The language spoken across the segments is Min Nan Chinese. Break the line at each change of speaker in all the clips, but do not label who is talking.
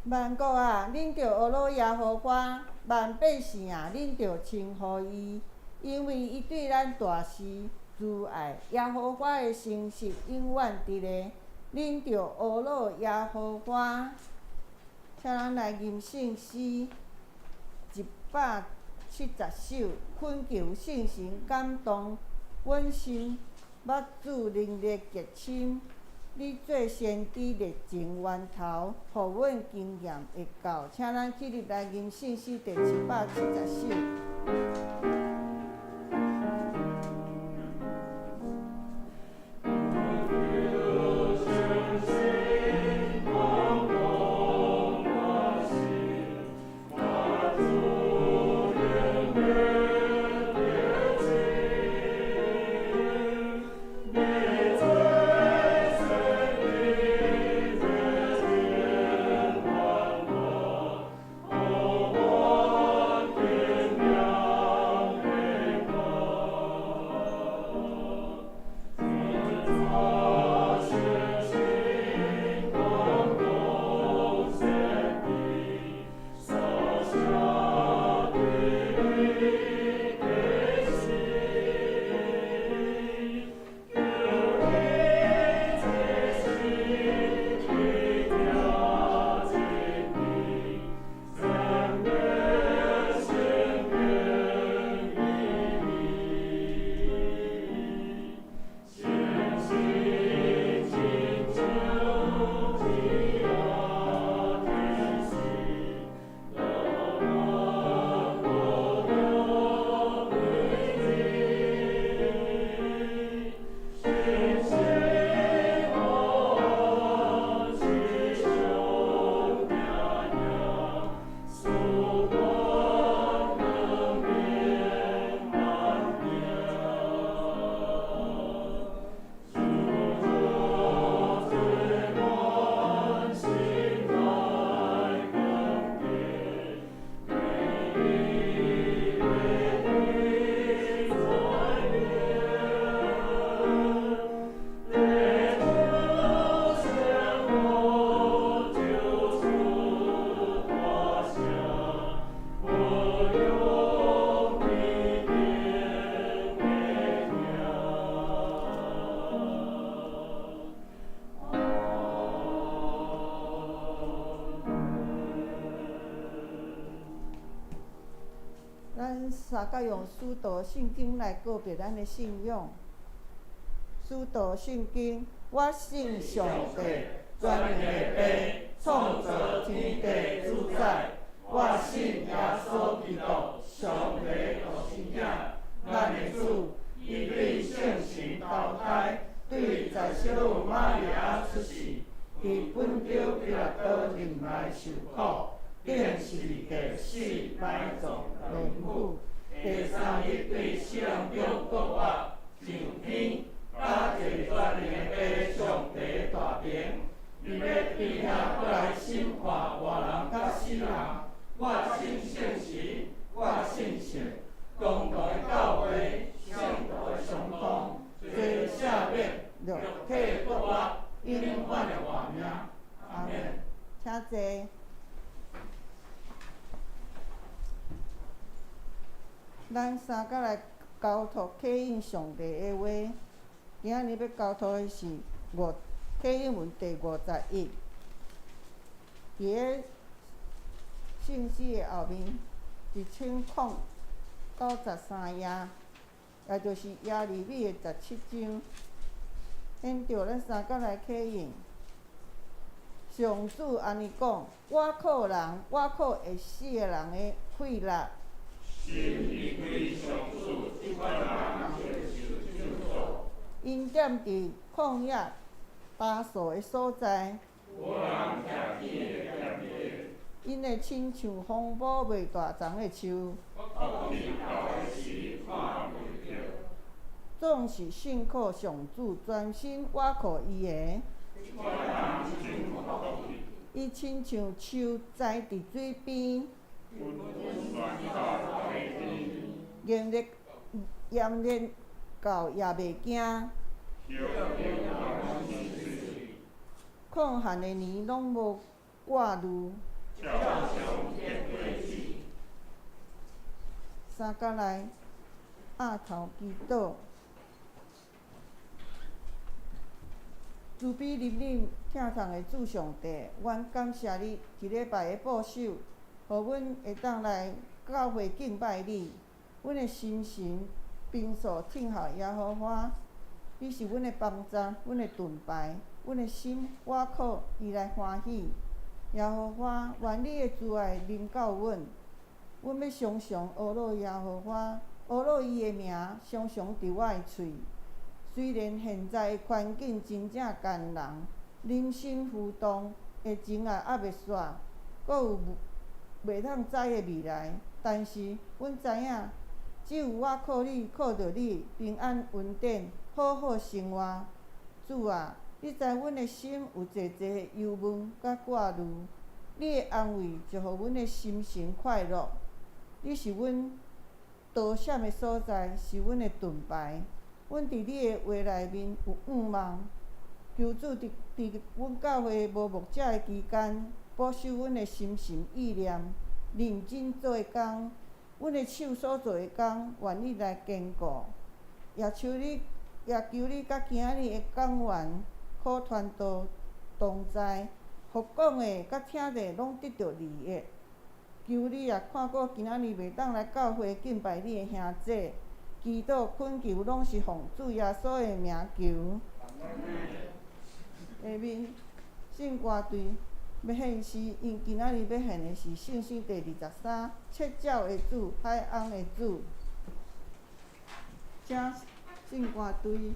萬國啊，恁著呵咾耶和華；萬百姓啊，恁著稱呼伊，因為伊對咱大施慈愛。耶和華的誠實永遠佇咧，恁著呵咾耶和華。請咱來吟聖詩170首，懇求聖神感動阮心，捌主能力極深。你做先知熱情源頭，予阮經驗會夠。請咱起立來吟聖詩第770首。咱三角用使徒信經來告別咱的信仰。使徒信經，我信上帝，全能的父，創造天地主宰。我信耶穌基督，上帝獨生子，咱的主，伊對聖神投胎，對十聖母瑪利亞出世，佇本丟彼拉多忍耐受苦，釘十字架死埋葬落府，第三日對死人中復活，上天，搭坐全能的父上帝大爿，伊欲佇遐閣來審判活人佮死人。我信聖神，我信聖公同的教會，聖徒的相通，罪赦免，肉體復活，永遠的活命。阿們。請坐。咱三角來交託啟應上帝的話。今仔日欲交託的是五啟應文第51。佇个聖詩的後面1093頁，也就是耶利米的17章。現著咱三角來啟應。上主按呢講：倚靠人，倚靠會死的人的氣力。𪜶踮佇曠野焦燥的所在，𪜶會親像風雨袂大叢的樹，總是信靠上主，專心倚靠伊的。伊親像樹栽佇水邊，炎熱炎熱到也袂驚，亢旱的年攏無掛慮。
照常结果子。
三角来额头祈祷。慈悲怜悯疼痛的主上帝，阮感谢你一礼拜的保守，予阮会当来教会敬拜你。阮的心神平素听候耶和华，你是阮的帮助，阮的盾牌，阮的心倚靠伊来欢喜。耶和华，愿你的慈爱临到阮，阮欲常常阿罗耶和华，阿罗伊的名，常常伫我的喙。虽然现在的环境真正艰难，人心浮动，疫情也犹未煞，阁有袂通知的未来，但是阮知影，只有倚靠你，靠著你，平安稳定，好好生活。主啊，你知阮的心有济济的忧闷佮挂虑，你的安慰就予阮的心神快乐。你是阮逃闪的所在，是阮的盾牌。阮伫你的话内面有向望，求主伫阮教会无牧者的期间，保守阮的心神意念，认真做工。阮的手所做的工，愿你来坚固。也求你，也求你佮今仔日的讲员可传道同在，予讲的佮听的拢得著利益。求你也看顾今仔日袂当来教会敬拜你的兄弟，祈祷恳求拢是奉主耶稣的名求。下面圣歌队欲献诗，𪜶今仔日欲献的是圣诗第23，切鸟的主，海翁的主。请圣歌队。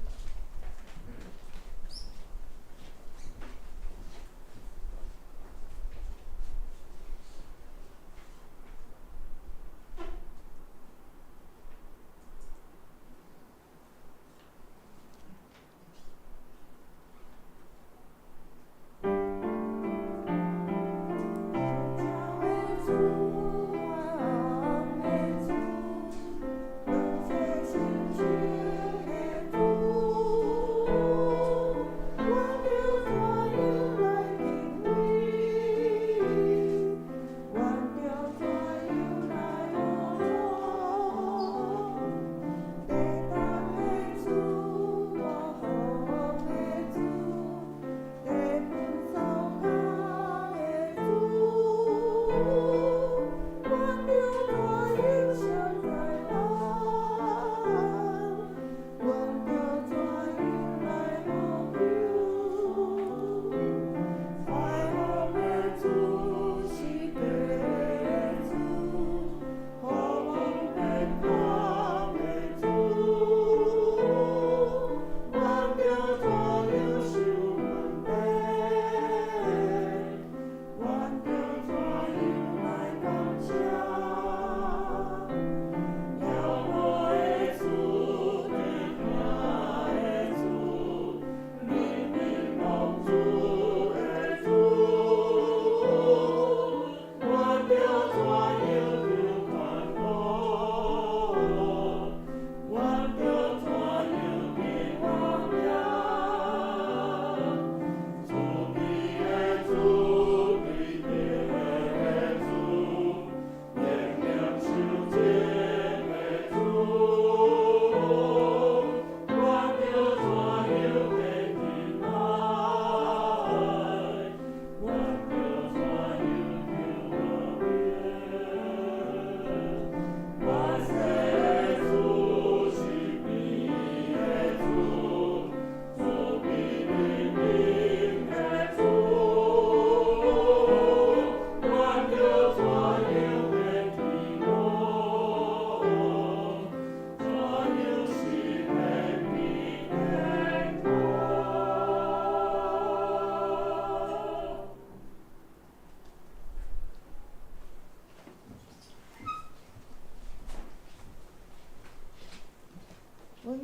阮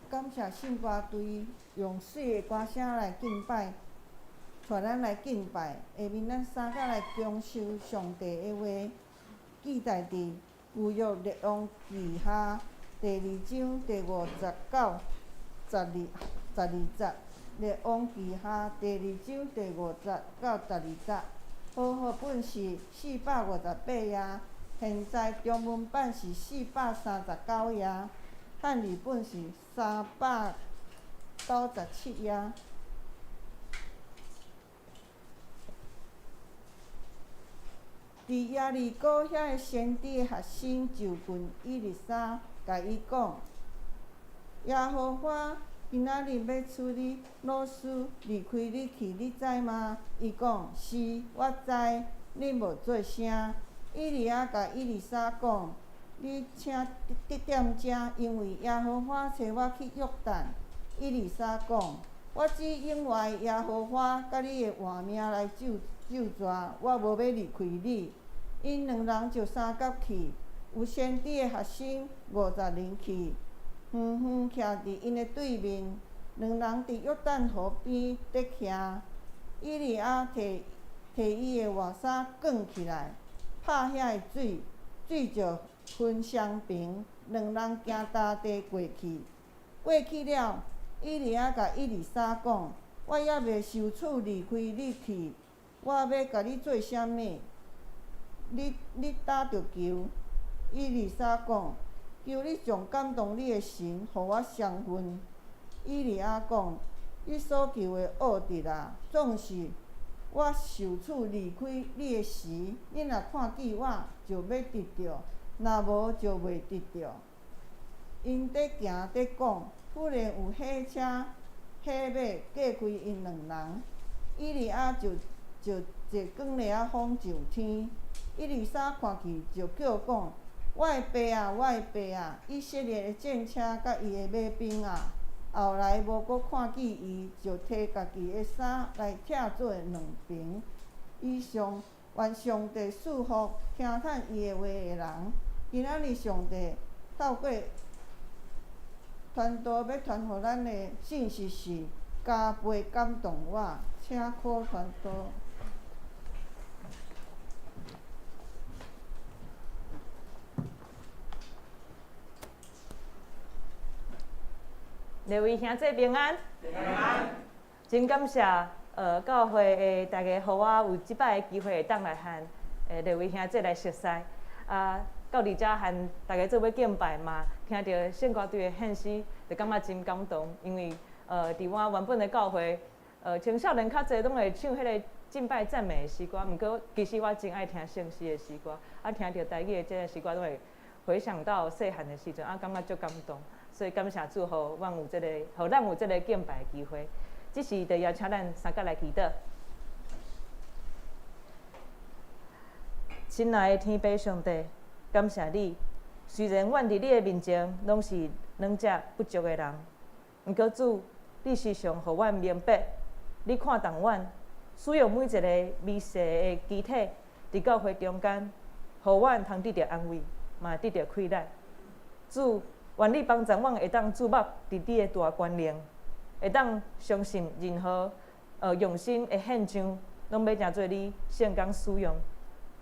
感谢圣歌队用媠的歌声来敬拜，带咱来敬拜。下面咱三个来共受上帝的话，记载伫旧约列王记下第二章第五节到十二节。列王记下第二章第五节到十二节。和合本是458页，现在中文版是439页，汉语本是397页。伫耶利哥遐个先知的学生就近以利沙，共伊讲：耶和华今仔日欲使你老师离开你去，你知吗？伊讲：是，我知。恁无做声。以利亚共以利沙讲：你请伫踮遮，因为耶和华差我去约旦。以利沙讲：我只永活的耶和华佮你的活命来咒咒诅，我无欲离开你。𪜶两人就相佮去，有先知的学生50人去，远远徛伫𪜶的对面。两人伫约旦河边伫徛。以利亚提提伊的外衫卷起来，拍遐个水，水就分双爿。两人行踏地过去。过去了，以利亚共以利沙讲：我犹未受处离开你去，我欲共你做啥物？你你焦著求。以利沙讲：求你将感动你的神，予我相分。以利亚讲：你所求的恶得啊，总是我受处离开你的时，你若看见我，就欲得著；若无，就袂得著。𪜶伫行伫讲，忽然有火车、火马隔开𪜶两人。以利亚就就坐扛犁仔风上天。以利沙看去，就叫讲：我的爸啊，我的爸啊！以色列的战车佮伊的马兵啊！后来无阁看见伊，就提家己的衫来拆做两爿。以上愿上帝赐福听趁伊的话的人。今仔日上帝透过传道欲传予咱的信息是加倍感动我，请柯传道。
各位兄弟平安，
平安。
真感谢教会的大家，予我有这摆的机会会当来和各位兄弟来熟似。啊，到伫遮和大家做伙敬拜嘛，听著圣歌队的献诗，就感觉真感动。因为伫我原本的教会，青少年较济拢会唱彼个敬拜赞美的诗歌，毋过其实我真爱听圣诗的诗歌。啊，听著台语的这个诗歌，拢会回想到细汉的时阵，啊，感觉足感动。所以感谢主，予阮有这个，予咱有这个敬拜的机会。这时就邀请咱三个来祈祷。亲爱的天父上帝，感谢你。虽然阮伫你的面前拢是软弱不足的人，毋过主，你时常予阮明白，你看重阮，使用每一个微细的肢体伫教会中间，予阮通得著安慰，嘛得著气力。主，愿你帮助阮会当注目伫你的大权能，会当相信任何用心的现象，拢欲成做你圣工使用。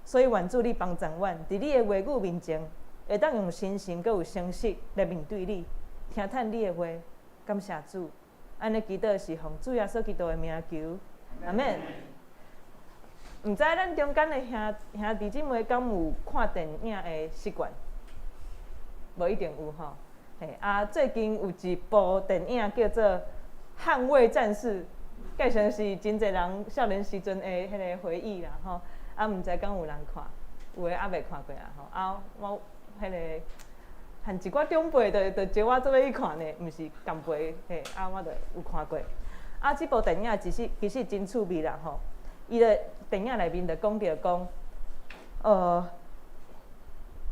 所以愿主你帮助阮，伫你的话语面前，会当用信心阁有诚实来面对你，听趁你的话。感谢主，按呢祈祷是奉主耶稣基督的名求，阿们。毋知咱中间的兄兄弟姊妹敢有看电影的习惯？无一定有吼。嘿，啊，最近有一部电影叫做《捍卫战士》，计算是真济人少年时阵的彼个回忆啦吼。啊，毋知敢有人看，有的犹未看过啊吼。啊，我彼个和一寡长辈就就招我做伙去看呢，毋是仝辈嘿，啊，我就有看过。啊，这部电影其实其实真趣味啦吼。伊的电影内面就讲著讲，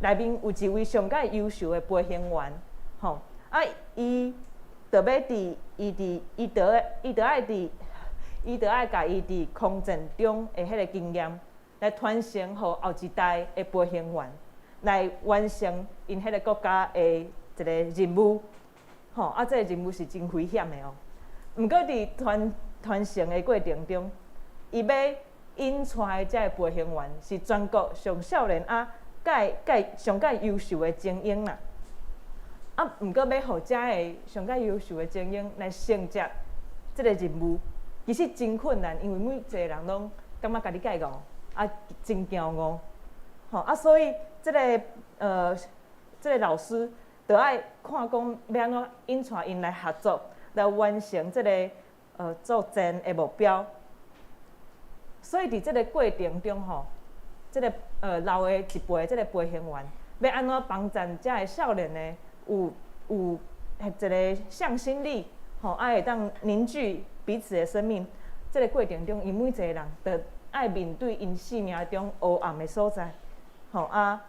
内面有一位上盖优秀的飞行员，吼，啊，伊就欲伫伊伫伊就伊就爱伫伊就爱共伊伫空战中的彼个经验来传承予后一代的飞行员，来完成𪜶彼个国家的一个任务，吼，啊，这个任务是真危险的哦。毋过伫传传承的过程中，伊欲引带的这个飞行员是全国上少年啊，盖盖上盖优秀的精英啦。啊，毋过欲予遮个上盖优秀的精英来承接这个任务，其实真困难，因为每一个人拢感觉家己盖戆，啊，真驕傲，吼啊，所以這個老師就愛看講欲按怎引帶𪜶來合作，來完成這個作戰的目標。所以佇這個過程中吼，這個老的一輩這個飛行員欲按怎幫贊遮个少年的有一個向心力，吼，啊會當凝聚彼此的生命。這個過程中，𪜶每一個人都愛面對𪜶生命中黑暗的所在，吼啊，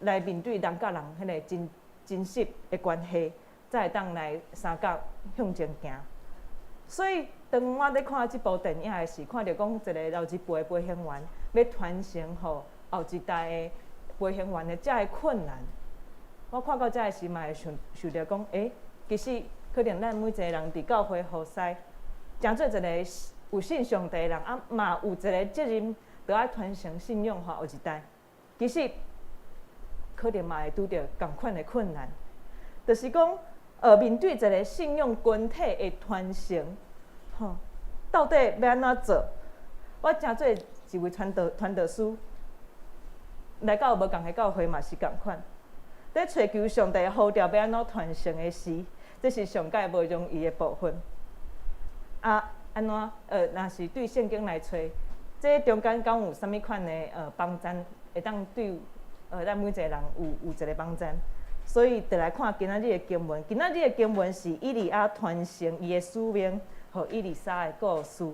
來面對人佮人彼个真真實的關係，才會當來相佮向前行。所以，當我咧看這部電影的時，看著講一个老一輩的飛行員欲傳承予後一代的飛行員的遮个困難，我看到遮的時嘛會想想著講，欸，其實可能咱每一個人佇教會服侍，成做一个有信上帝的人，啊，嘛有一个責任，著愛傳承信仰予後一代。其實可能嘛會拄著仝款的困難，就是講，面對一個信仰群體的傳承，吼，到底欲按怎做？我成做一位傳道師，來到無仝的教會嘛是仝款，佇揣求上帝呼召欲按怎傳承的時，這是上蓋無容易的部分。啊，按怎？若是對聖經來揣，這中間敢有啥物款的幫贊，會當對咱每一個人有一個幫贊？所以，就來看今仔日的經文。今仔日的經文是以利亞傳承伊的使命，予以利沙的故事。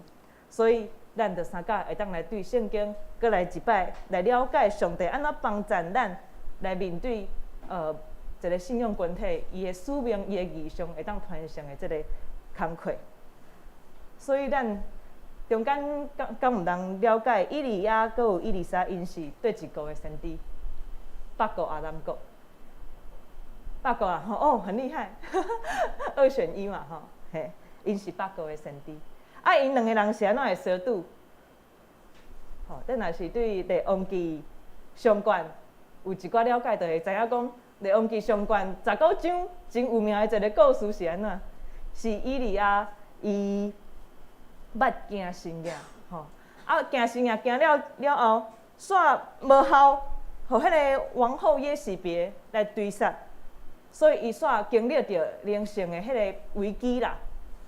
所以，咱就相佮會當來對聖經，閣來一擺來了解上帝按怎幫贊咱來面對一個信仰群體，伊的使命、伊的異象會當傳承的這個工課。所以，咱中間敢有人了解以利亞閣有以利沙，𪜶是佗一國的先知？北國抑南國？北國啊，吼哦，很厲害，二選一嘛，吼，嘿，𪜶是北國的先知。啊，𪜶兩個人是按怎會相拄？吼，咱若是對列王紀上卷有一寡了解，就會知影講列王紀上卷十九章真有名的一個故事是按怎？是以利亞伊捌行神跡，吼，啊行神跡行了了後，煞無效，予彼个王后耶洗別來追殺，所以伊煞經歷著靈性的彼个危機啦。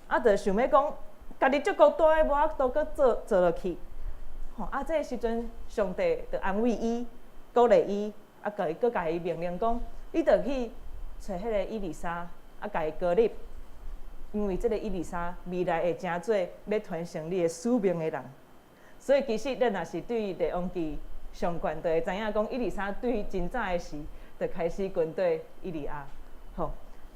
啊，就想欲講，家己足孤單，無法度閣做做落去。吼，啊，這个時陣上帝就安慰伊，鼓勵伊，啊，共伊閣共伊命令講，你著去揣彼个以利沙，啊，共伊膏立。因為這個以利沙未來會成做欲傳承你的使命的人，所以其實咱若是對列王紀上卷，就會知影講，以利沙對真早的時就開始跟綴以利亞，吼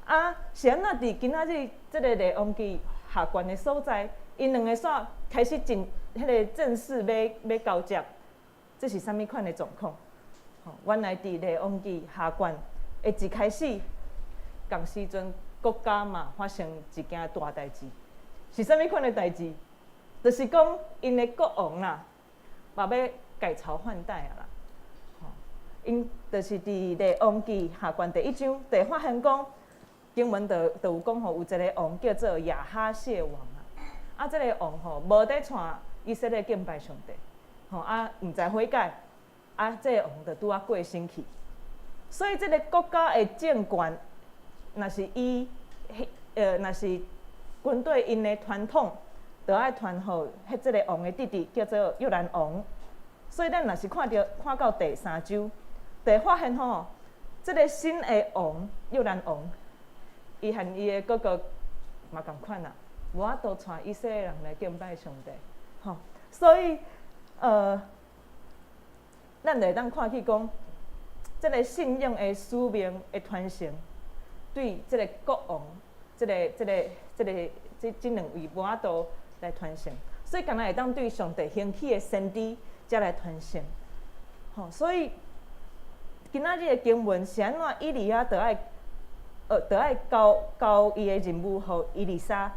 啊，是按怎佇今仔日這個列王紀下卷的所在，𪜶兩個煞開始進彼个正式欲交接，這是啥物款的狀況？吼，原來佇列王紀下卷的一開始，仝時陣，國家嘛發生一件大代誌，是啥物款的代誌？就是講𪜶的國王啦，嘛欲改朝換代啊啦。吼，𪜶就是佇列王紀下卷第一章，就會發現講經文就有講吼，有一个王叫做亞哈謝王啊。啊，這个王吼無佇帶以色列敬拜上帝，吼啊，毋知悔改，啊，這个王就拄仔過身去。所以這个國家的政權，若是伊，若是軍隊𪜶的傳統，就愛傳予彼這个王的弟弟，叫做約蘭王。所以咱若是看著看到第三章，就會發現吼，這个新的王約蘭王，伊和伊的哥哥嘛仝款啊，無法度帶以色列人來敬拜上帝，吼。所以，咱就會當看去講，這个信仰的使命的傳承。對這个國王，這兩位無法度來傳承，所以敢若會當對上帝興起的先知才來傳承。吼，所以今仔日的經文是按怎？以利亞著愛交伊的任務予以利沙，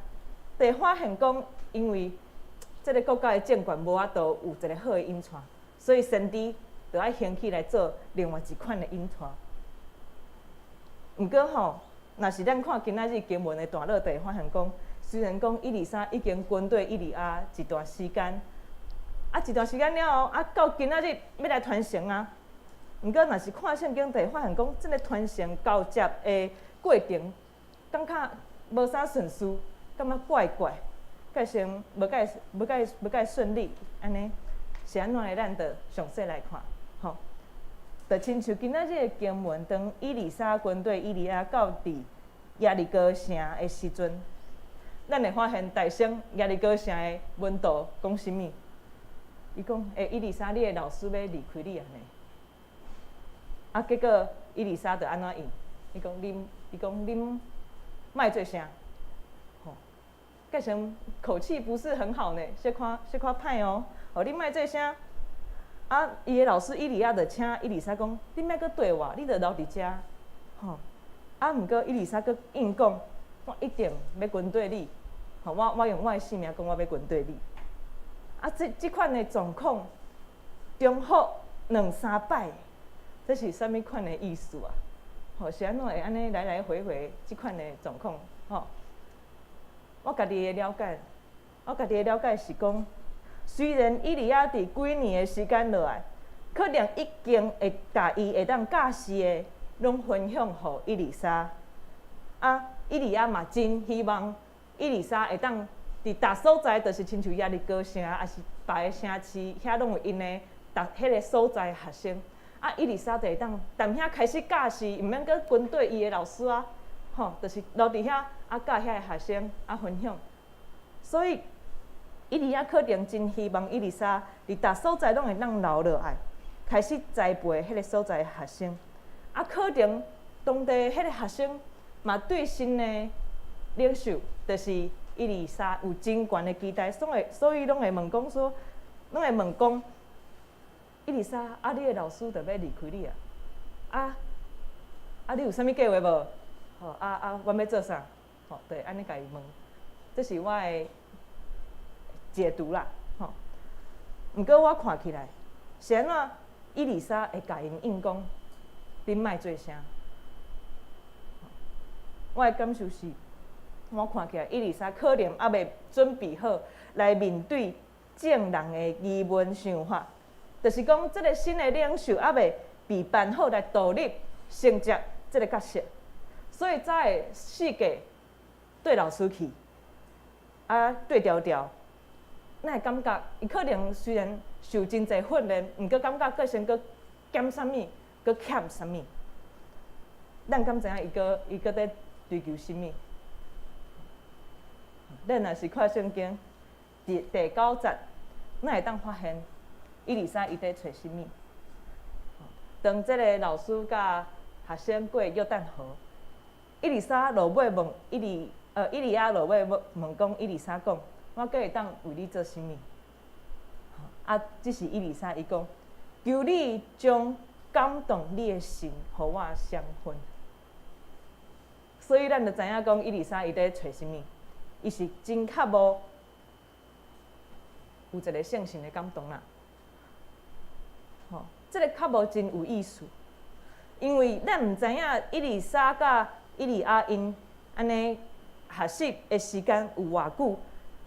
就會發現講，因為這个國家的政權無法度有一个好的引帶，所以先知著愛興起來做另外一款的引帶。毋過吼，若是咱看今仔日經文的段落，就會發現講，雖然講以利沙已經跟綴以利亞一段時間，啊，一段時間了後，啊，到今仔日欲來傳承啊。毋過，若是看聖經，就會發現講，這個傳承交接的過程，感覺無啥順序，感覺怪怪，蓋成無蓋順利，按呢是按怎的？咱就詳細來看，吼。就親像今仔日的經文，當以利沙軍隊以利亞到佇耶利哥城的時陣，咱會發現大聲耶利哥城的門徒講啥物？伊講：欸，以利沙，你的老師欲離開你啊呢？啊，結果以利沙就按怎應？伊講恁莫做聲，吼，蓋成口氣不是很好呢，小可小可歹哦。哦，恁莫做聲。啊，伊的老師以利亞就請以利沙講：你莫閣綴我，你就留佇遮，吼。啊，毋過以利沙閣應講：我一定欲跟綴你，吼，我用我的性命講，我欲跟綴你。啊，這款的狀況，重複兩三擺，這是啥物款的意思啊？吼，是按怎會按呢來來回回這款的狀況？吼，我家己的了解是講，雖然以利亞佇幾年的時間落來，可能已經會共伊會當教示的，攏分享予以利沙。啊，以利亞嘛真希望以利沙會當佇逐所在，就是親像耶利哥城，抑是別个城市，遐攏有𪜶的逐彼个所在學生。啊，以利沙就會當踮遐開始教示，毋免閣跟綴伊的老師啊，吼，就是留佇遐啊教遐个學生啊分享。所以，以利亞可能真希望以利沙佇逐所在攏會當留落來，開始栽培彼个所在的學生。啊，可能當地彼個學生嘛對新的領袖，就是以利沙有真懸的期待，所以攏會問講說，攏會問講，以利沙，啊，你的老師就欲離開你啊，啊，啊，你有啥物計劃無？吼，啊啊，阮欲做啥？吼，對，按呢共伊問，這是我的解讀啦，吼。毋過我看起來，是按怎以利沙會共𪜶應講，恁莫做聲。我的感受是，我看起來以利沙可能猶未準備好來面對眾人的疑問想法，就是講這个新的領袖猶未備辦好來獨立承接這个角色，所以才會四界綴老師去，啊，綴牢牢。咱會感覺伊可能雖然受真濟訓練，毋過感覺閣先閣減啥物，閣欠啥物。咱敢知影伊閣佇追求啥物？咱若是看聖經第第九節，咱會當發現以利沙伊佇揣啥物？當這个老師佮學生過約旦河，以利沙落尾問以利，以利亞落尾問問講以利沙講：我閣會當為你做啥物？啊，這時以利沙伊講：求你將感動你的神，予我賞分。所以咱就知影講，以利沙伊佇揣啥物？伊是真渴慕有一个聖神的感動啦。吼，這个渴慕真有意思，因為咱毋知影以利沙佮以利亞𪜶按呢學習的時間有偌久，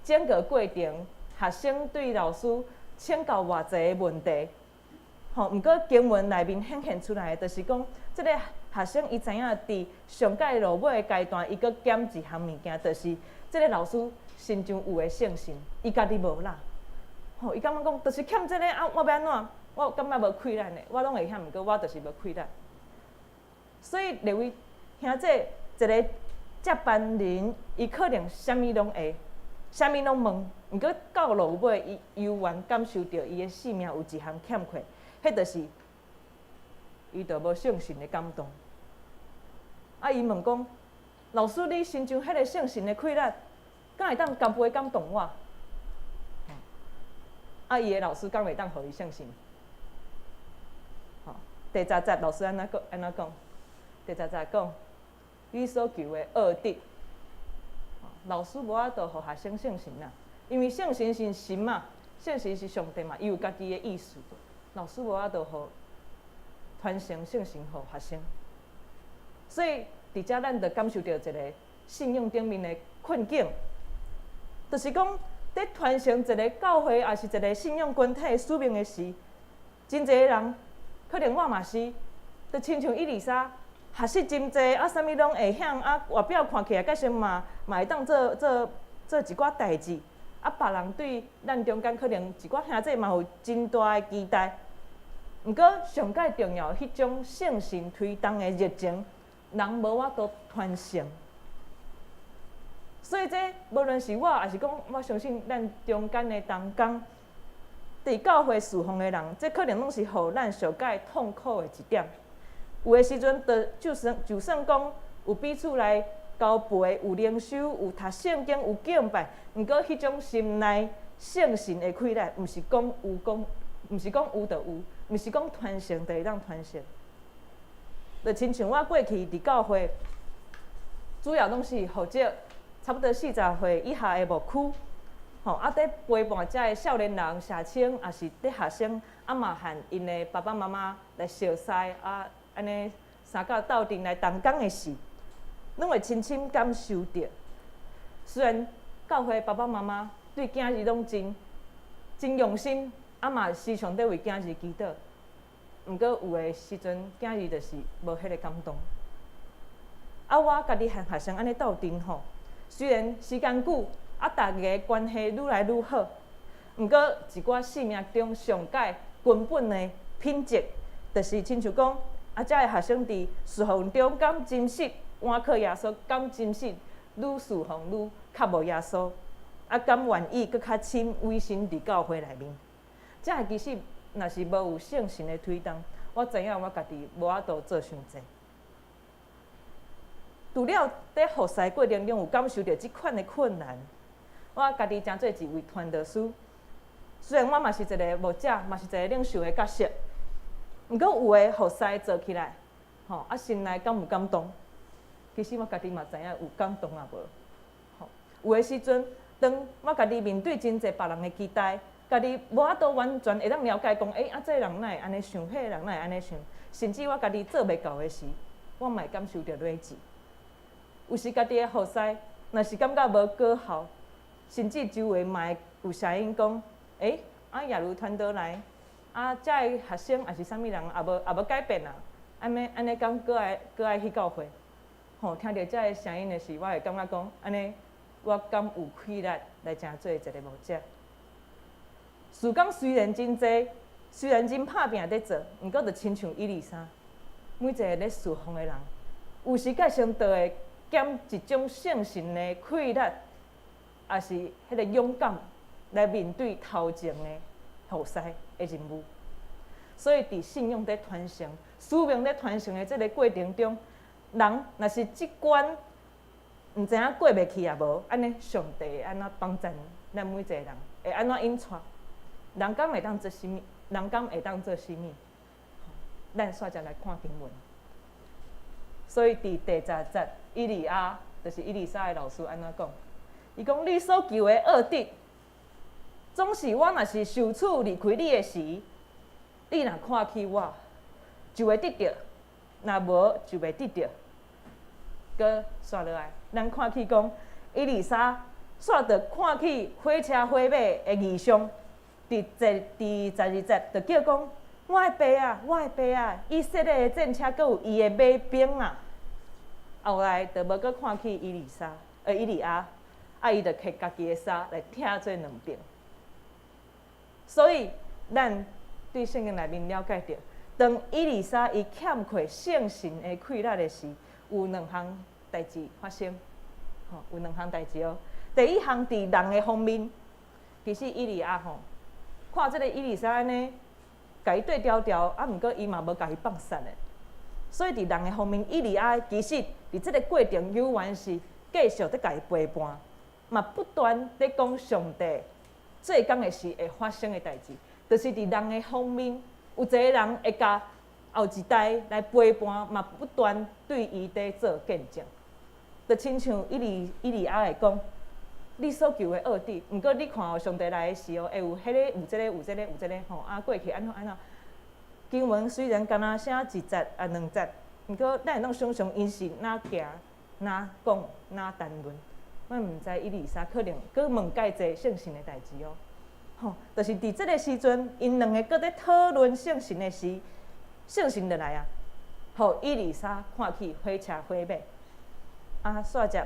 整個過程學生對老師請教偌濟的問題，吼，毋過經文內面顯現出來的，就是講，這個學生伊知影佇上蓋落尾的階段，伊閣減一項物件，就是這个老師身上有的聖神，伊家己無啦。吼，伊感覺講，就是欠這个啊，我欲按怎？我感覺無氣力呢，我攏會曉，毋過我就是無氣力。所以列位兄弟，一个接班人，伊可能啥物攏會，啥物攏問，毋過到落尾，伊猶原感受著伊的性命有一項欠缺，彼就是伊就無聖神的感動。啊，伊問講，老師，你身上彼个聖神的氣力，敢會當加倍感動我？啊，伊的老師敢會當予伊聖神？吼，第十節老師按怎講？按怎講？第十節講，你所求的奧得，老師無法度予學生聖神啦，因為聖神是神嘛，聖神是上帝嘛，伊有家己的意思。老師無法度予傳承聖神予學生，所以佇遮咱就感受著一个信仰頂面的困境，就是講佇傳承一个教會，抑是一个信仰群體的使命的時，真濟人，可能我嘛是，就親像以利沙，學識真濟，啊，啥物攏會曉，啊，外表看起來閣先嘛會當做做做一寡代誌，啊，別人對咱中間可能一寡兄弟嘛有真大的期待。毋過上蓋重要，彼種聖神推動的熱情，人無法度傳承。所以這無論是我，抑是講我相信咱中間的同工，佇教會侍奉的人，這可能攏是予咱上蓋痛苦的一點。有的時陣，就算講有彼此來交陪，有靈修，有讀聖經，有敬拜，毋過彼種心內聖神的氣力，毋是講有講，毋是講有就有，毋是講傳承就會當傳承。就親像我過去佇教會，主要攏是負責差不多40歲以下的牧區，吼啊，佇陪伴遮的少年人、社青，抑是佇學生，啊嘛和𪜶的爸爸媽媽來熟似啊，按呢相佮鬥陣來同工的時，攏會深深感受著。雖然教會爸爸媽媽對囝兒攏真真用心，啊嘛時常佇為囝兒祈禱，毋過有的時陣囝兒就是無彼个感動。啊，我家己和學生按呢鬥陣吼，雖然時間久，啊，大家關係愈來愈好，毋過一寡生命中上蓋根本的品質，就是親像講，啊，遮的學生佇侍奉中敢真實倚靠耶穌，敢真實愈侍奉愈較無耶穌，啊，敢願意閣較深委身佇教會內面。遮的其實若是無有聖神的推動，我知影我家己無法度做傷濟。除了佇服侍過程中有感受著這款的困難，我家己成做一位傳道師，雖然我嘛是一个牧者，嘛是一个領袖的角色，毋過有的服侍做起來，吼啊，心內敢有感動？其實我家己嘛知影有感動抑無？吼，有的時陣，當我家己面對真濟別人的期待，家己無法度完全會當了解講，欸，啊，這个人哪會按呢想，彼个人哪會按呢想，甚至我家己做袂到的時，我嘛會感受著累積。有時家己的服侍，若是感覺無果效，甚至周圍嘛會有聲音講，欸，啊，耶魯傳道來，啊，遮的學生抑是啥物人也無改變啊，按呢按呢敢閣愛閣愛去教會？吼，聽著遮的聲音的時，我會感覺講，按呢我敢有氣力來成做一个牧者？事工雖然真濟，雖然真拍拚佇做，毋過就親像以利沙，每一个咧侍奉的人，有時閣先都會減一種聖神的氣力，抑是彼个勇敢來面對頭前的服侍的任務。所以，佇信仰佇傳承、使命佇傳承的這个過程中，人若是這關毋知影過袂去抑無，按呢上帝會按怎幫贊咱每一个人，會按怎引帶？人敢會當做啥物？人敢會當做啥物？咱煞才來看經文。所以佇第10節，以利亞就是以利沙的老師按怎講？伊講：你所求的惡得，總是我若是受處離開你的時，你若看起我，就會得著；若無，就袂得著。閣煞落來，咱看起講，以利沙煞著看起火車火馬的異象，佇第12節就叫講：我的爸啊，我的爸啊！以色列的戰車，閣有伊的馬兵啊！後來就無閣看起以利沙，以利亞，啊，伊就摕家己的衫來拆做兩爿。所以，咱對聖經內面了解著，當以利沙伊欠缺聖神的氣力的時，有兩項代誌發生，吼，有兩項代誌哦。第一項佇人的方面，其實以利亞吼，看這个以利沙按呢，共伊對調調，啊，毋過伊嘛無共伊放殺的。所以佇人的方面，以利亞其實佇這个過程猶原是繼續佇共伊陪伴，嘛不斷佇講上帝做工的時會發生的代誌，就是佇人的方面，有一个人會共後一代來陪伴，嘛不斷對伊佇做見證，就親像以利亞會講，你所求的惡得，毋過你看哦，上帝來的時候，會有彼个，有這个，有這个，有這个，吼啊，過去按怎按怎。經文雖然敢若寫一節啊兩節，毋過咱會當想象𪜶是哪行哪講哪談論，我毋知以利沙可能閣問蓋濟聖神的代誌哦。吼，就是佇這个時陣，𪜶兩个閣咧討論聖神的時，聖神就來啊，予以利沙看去火車火馬，啊，煞接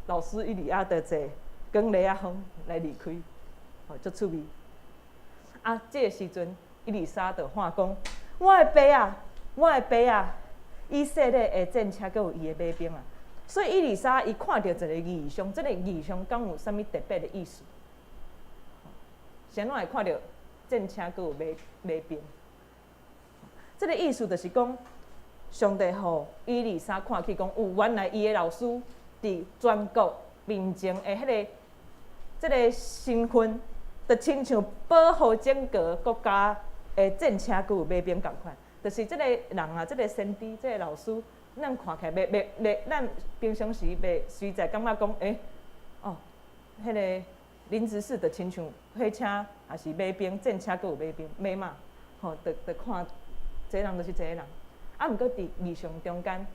老師以利亞就坐扛犁仔風來離開，吼，足趣味。啊，這个時陣，以利沙就喊講：我的爸啊，我的爸啊！以色列的戰車閣有伊的馬兵啊！所以以利沙伊看著一个異象，這个異象敢有啥物特別的意思？是按怎會看著戰車閣有馬兵？這个意思就是講，上帝予以利沙看去講，有原來伊的老師佇全國面前的彼个這个身份，就親像保護整個國家的戰車閣有馬兵仝款。就是這个人啊，這个先知，這个老師，咱看起來袂袂袂，咱平常時袂隨在感覺講，欸，哦，彼个林執事就親像火車，抑是馬兵，戰車閣有馬兵馬馬，吼，就看這个人就是這个人。啊，毋過佇異象中間，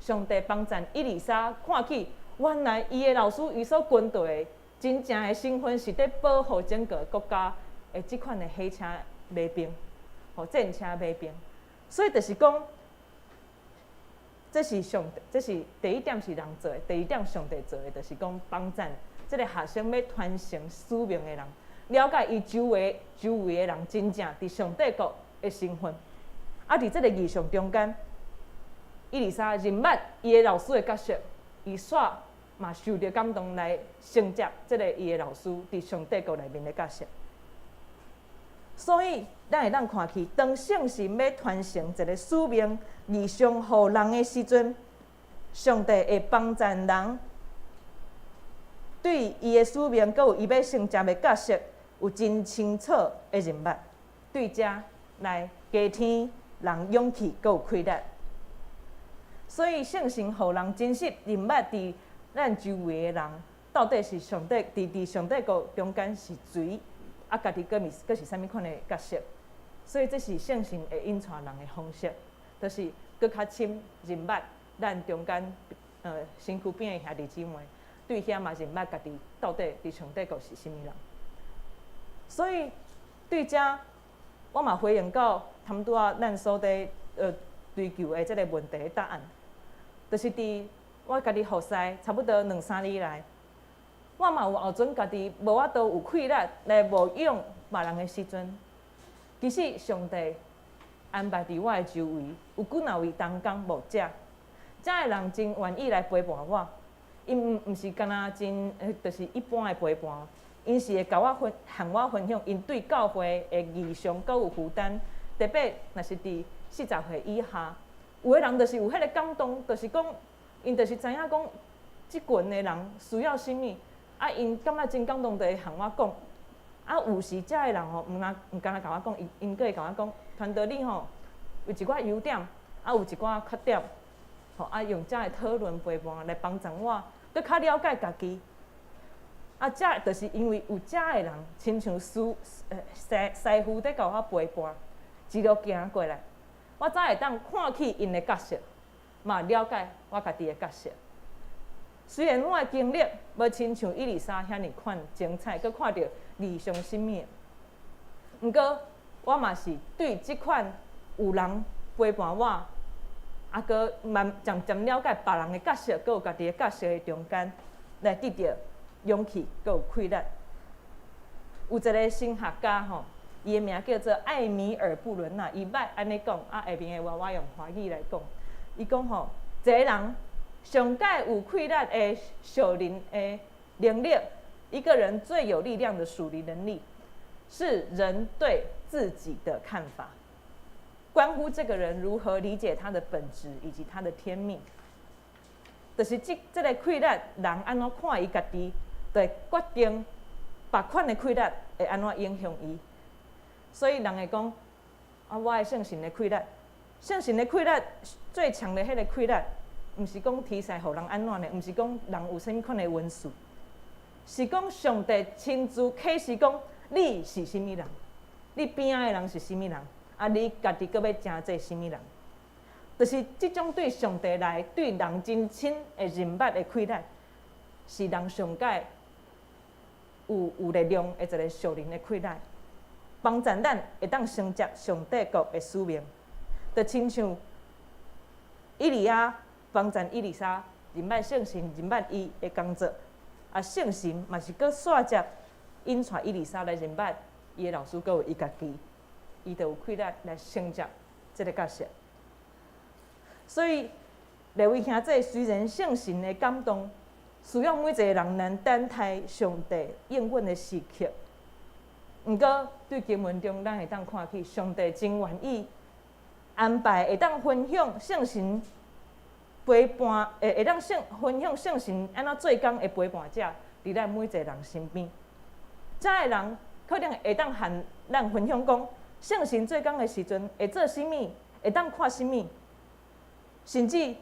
上帝幫贊以利沙看去，原來伊的老師伊所軍隊的真正的身份是佇保護整個國家的這款的火車馬兵，吼，戰車馬兵。所以就是講，這是上帝，這是第一點是人做的，第二點上帝做的，就是講幫贊這个學生欲傳承使命的人，了解伊周圍的人真正佇上帝國的身份。啊，佇這个異象中間，以利沙認捌伊的老師的角色，伊煞嘛受著感動來承接這个伊的老師佇上帝國內面的角色。所以，咱會當看去，當聖神欲傳承一个使命異象予人的時陣，上帝會幫贊人對伊的使命，閣有伊欲承接的角色，有真清楚的認捌，對遮來加添人勇氣，閣有氣力。所以，聖神予人真實認捌佇咱周圍的人，到底是上帝佇上帝國中間是誰？啊，家己閣是啥物款的角色？所以這是聖神會引帶人的方式，就是閣較深認捌咱中間身軀邊的兄弟姊妹，對遐嘛認捌家己到底佇上帝國是啥物人。所以對遮，我嘛回應到頭拄仔咱所佇追求的這个問題的答案，就是佇我家己服侍差不多兩三年來，我嘛有學準家己無法度有氣力來牧養別人的時陣，其實上帝安排佇我的周圍有幾若位同工牧者，遮的人真願意來陪伴我。𪜶毋是干焦真，就是一般的陪伴，𪜶是會共我分，向我分享𪜶對教會的異象，閣有負擔。特別若是佇40歲以下，有的人就是有彼个感動，就是講，𪜶就是知影講，這群的人需要啥物。啊，𪜶感覺真感動，就會向我講。啊，有時遮的人吼，毋干焦共我講，𪜶閣會共我講，傳道你吼有一寡優點，啊有一寡缺點，吼啊用遮的討論陪伴來幫助我，閣較了解家己。啊，遮就是因為有遮的人，親像師傅佇共我陪伴，一路行過來，我才會當看去𪜶的角色，嘛了解我家己的角色。雖然我的經歷無親像以利沙遐爾款精彩，閣看著異象啥物，毋過我嘛是對這款有人陪伴我，啊，閣慢漸漸了解別人的角色，閣有家己的角色的中間，來得著勇氣，閣有氣力。有一个神學家吼，伊的名叫做艾米爾布倫納，伊捌按呢講，啊，下面的話我用華語來講。伊講吼，一个人上蓋有氣力的屬靈的能力，一個人最有力量的屬靈能力，是人對自己的看法，關乎這個人如何理解他的本質以及他的天命。就是這个氣力，人按怎看伊家己，就會決定別款的氣力會按怎影響伊。所以人會講，啊，我的聖神的氣力，聖神的氣力最強的彼个氣力，毋是講天使予人按怎呢？毋是講人有啥物款的恩賜，是講上帝親自啟示講你是啥物人，你邊仔的人是啥物人，啊，你家己閣欲成做啥物人？就是這種對上帝來、對人真深的認捌的氣力，是人上蓋有力量的一个屬靈的氣力，幫助咱會當承接上帝國的使命。就親像以利亞幫贊以利沙認捌聖神，認捌伊的工作，啊，聖神嘛是閣煞接引帶以利沙來認捌伊的老師，閣有伊家己，伊就有氣力來承接這个角色。所以，利未兄弟雖然聖神的感動，需要每一個人來等待上帝應允的時刻。毋過，對經文中，咱會當看見上帝真願意安排會當分享聖神陪伴，會當聖分享聖神按怎做工的陪伴者，佇咱每一個人身邊。遮的人可能會當和咱分享講，聖神做工的時陣會做啥物，會當看啥物，甚至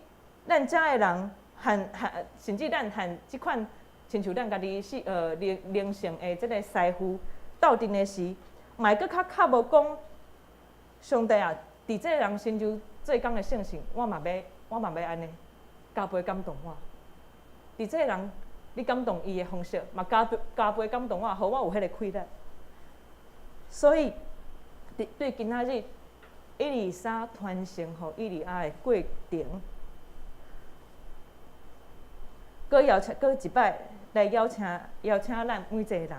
咱遮的人和和，甚至咱和這款親像咱家己是靈性的這个師傅鬥陣的時，嘛會閣較較無講，上帝啊，佇這个人身上做工的聖神，我嘛欲按呢，加倍感動我。佇這个人，你感動伊的方式，嘛加倍加倍感動我，予我有彼个氣力。所以，佇對今仔日以利沙傳承予以利亞的過程，閣邀請，閣一擺來邀請邀請咱每一個人，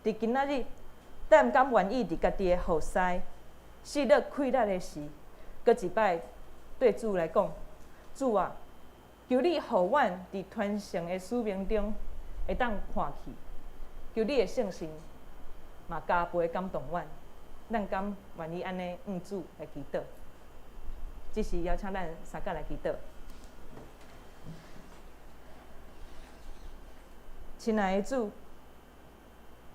佇今仔日，咱敢願意佇家己的服侍、失落氣力的時，閣一擺對主來講：主啊，求你予阮佇傳承的使命中會當看去，求你的聖神嘛加倍感動阮，咱敢願意按呢向主來祈禱？這是邀請咱三個來祈禱。親愛的主，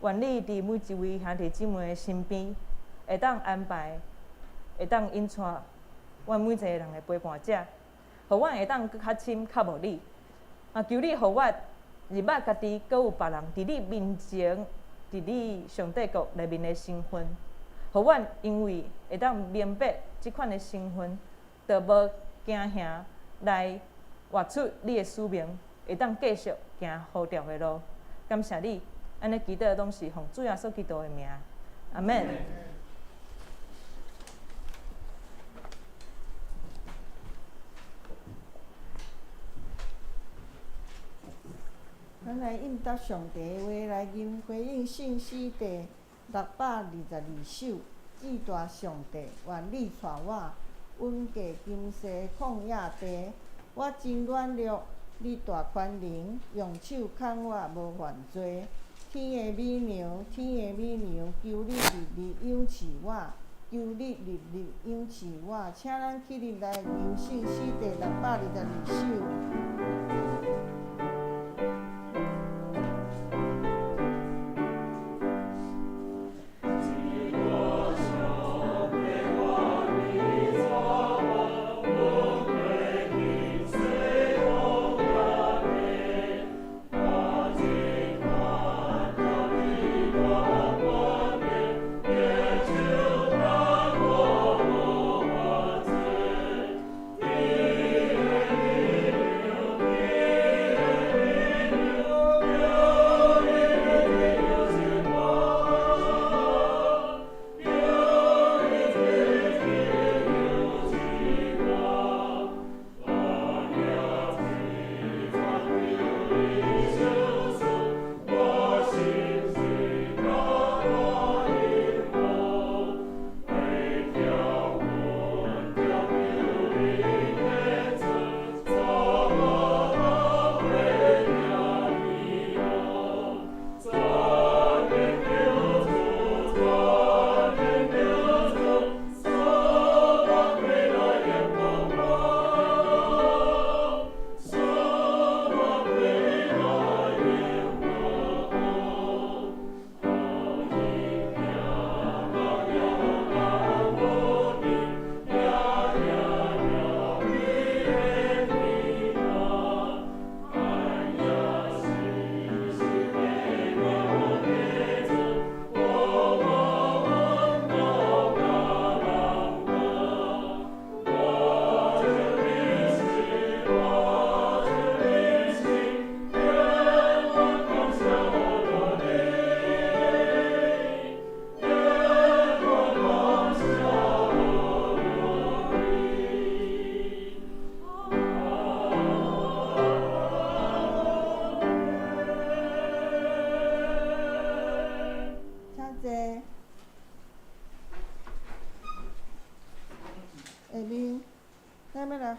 願你佇每一位兄弟姊妹的身邊，會當安排，會當引帶阮每一個人的陪伴者，予阮會當閣較深靠慕你。啊，求你予阮認捌家己，閣有別人佇你面前，佇你上帝國內面的身份，予阮因為會當明白這款的身份，就無驚嚇來活出你的使命，會當繼續行呼召的路。感謝你，按呢祈禱攏是奉主耶穌基督的名，阿們。
咱來應答上帝的話來吟回應信息第622首。至大上帝，願你帶我穩過今世曠野地。我真軟弱，你大權能，用手牽我無犯罪。天的美娘，天的美娘，求你日日仰視我，求你日日仰視我。請咱起立來吟信息第622首。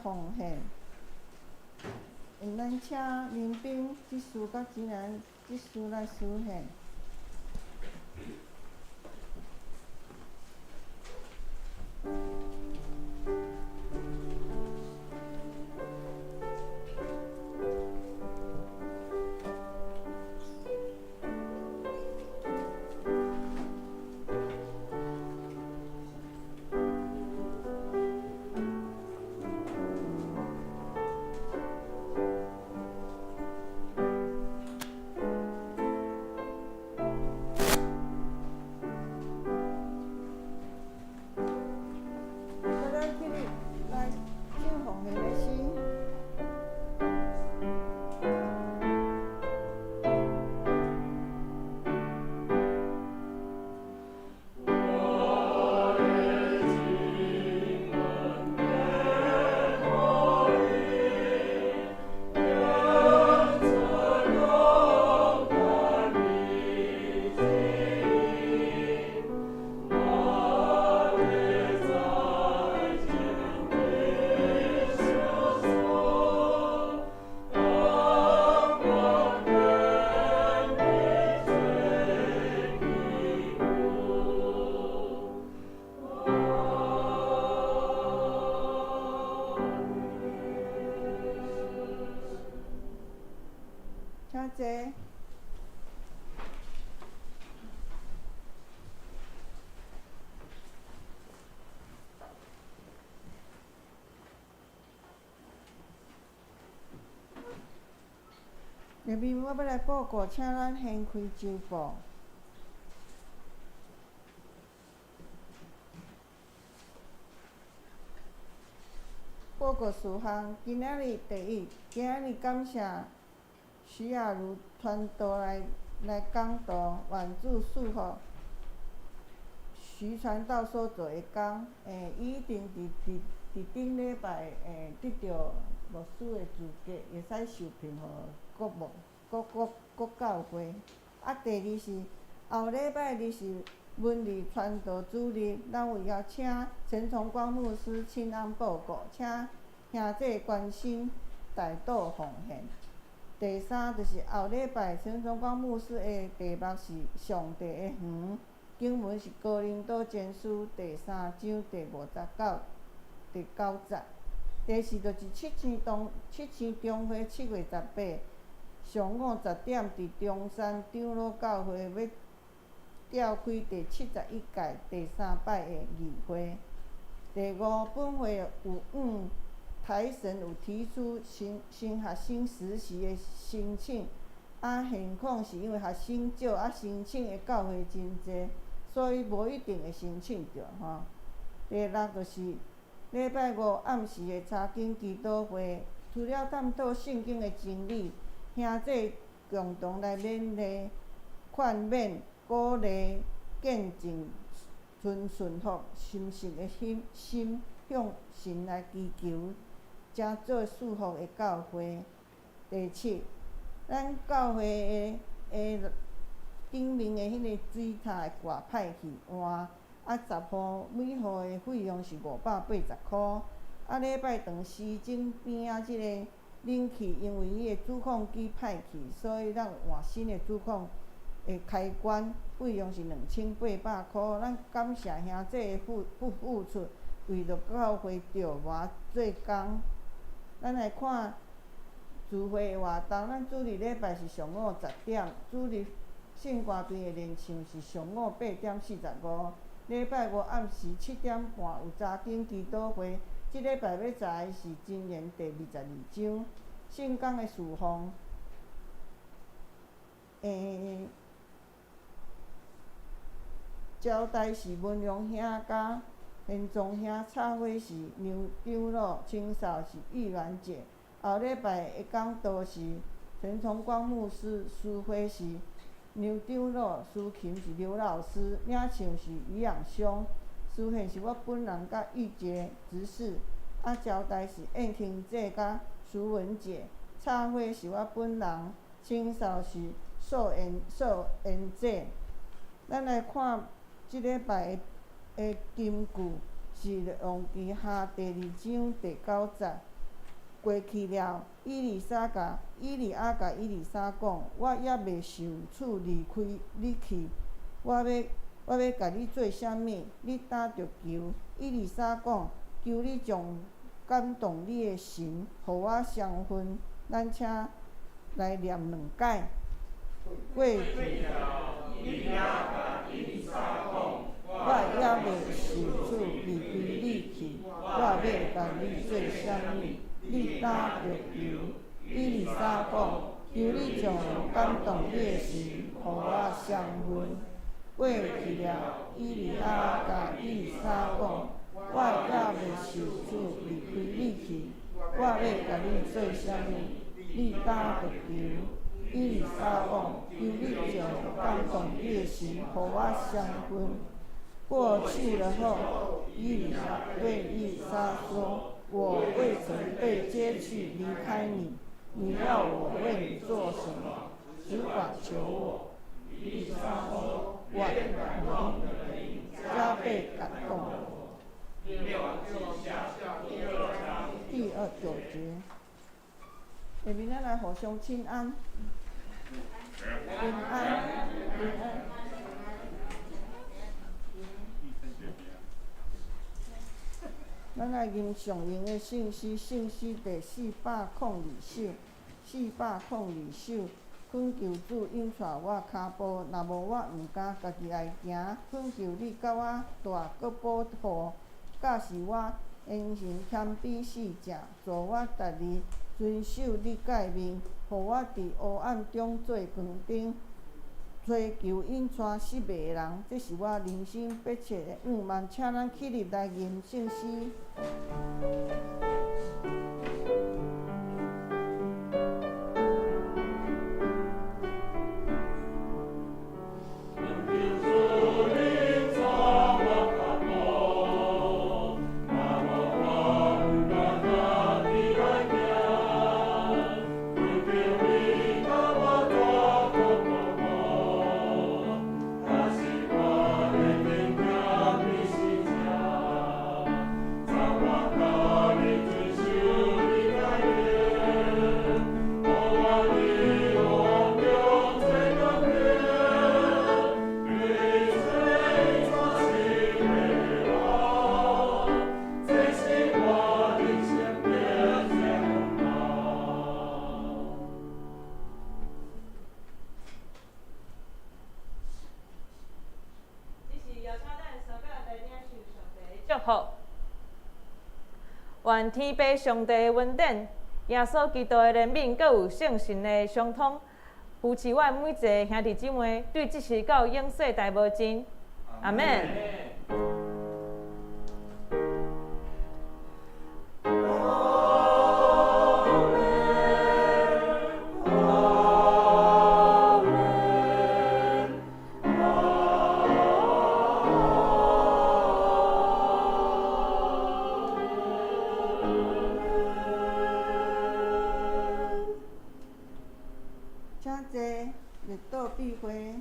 奉獻。咱請民兵執事佮職員執事來司獻。請坐。下面我欲來報告，請咱掀開週報。報告事項，今仔日第一，今仔日感謝徐雅茹傳道來講道，願主賜福徐傳道所做的工，伊一定佇頂禮拜得著牧師的資格，會使受聘予各牧各各各教會。第二是後禮拜二是文理傳道主日，咱有邀請陳崇光牧師親誓報告，請兄弟關心代禱奉獻。第三就是後禮拜陳崇光牧師的題目是上帝的園，經文是哥林多前書第三章第五節到第九節。第四就是七星中會7月18上午10點，佇中山長老教會欲召開第71屆第三擺的議會。第五，本會有台神有提出新學生實習的申請，現況是因為學生少，申請的教會真濟，所以無一定會申請著吼。第六就是禮拜五暗時的查經祈禱會，除了探討聖經的真理，兄弟共同來勉勵、勸勉、鼓勵、見證、存順服、心實的心向神來祈求，才做賜福的教會。第七，咱教會的頂面的彼个水塔會掛歹去換，10戶每戶的費用是580箍。禮拜堂時鐘邊仔這个冷氣，因為彼个主控機歹去，所以咱換新的主控的開關，費用是2800箍。咱感謝兄弟的付出，為著教會著磨做工。咱來看聚會的活動，咱主日禮拜是上午10點，主日聖歌隊的練唱是上午8點45。禮拜五暗時7點半有查經祈禱會，這禮拜欲查的是箴言第22章，聖工的侍奉。招待是文良兄佮賢宗兄，插花是梁長老，清掃是玉蘭姐。後禮拜的講道是陳崇光牧師，司會是梁長老，司琴是劉老師，領唱是余養兄，司獻是我本人佮玉潔執事。招待是燕婷姐佮淑文姐，插花是我本人，清掃是素妍姐。咱來看這禮拜的金句是王記下第2章第9節。过去了，以利沙共以利亚共以利沙讲：我犹未受赐离开你去，我欲共你做啥物？你今著求。以利沙讲：求你将感動你的神，予我相分，咱請來念兩擺。過去
了，以利亞共以利沙講：
我猶未受賜離開你去，我欲共你做啥物？你今著求。以利沙講：求你將感動你的神，予我相分。過去了，以利亞共以利沙講：我猶未受賜離開你去，我欲共你做啥物？你今著求。以利沙講：求你將感動你的神，予我相分。過去了後，以利亞對以利沙說：我未曾被接去離開你，你要我為你做什麼？只管求我。以利沙說：願你加倍感動我。
列王紀下第二章
第二九節。下面咱來互相請安，平安，平安。咱來吟上榮的聖詩，聖詩第402首，402首。懇求主引帶我跤步，若無我毋敢家己來行。懇求你佮我帶閣保護，教示我言行謙卑四正，助我逐日遵守你誡命，予我佇黑暗中做光燈，追求引帶失迷的人，這是我人生迫切的願望。請咱起立來吟聖詩。
懇求主引帶我跤步，若無我毋敢家己來行。懇求你佮我帶閣保護，教示我言行謙卑四正，助我逐日遵守你誡命，予我佇黑暗中做光燈，追尋失迷的人，這是我人生迫切願望。
這是邀請咱三甲來領受上帝的祝福。願天父上帝的恩典、耶穌基督的憐憫，閣有聖神的相通，扶持阮每一个兄弟姊妹，對這時到永世代無盡。阿們。
請坐，列倒閉會。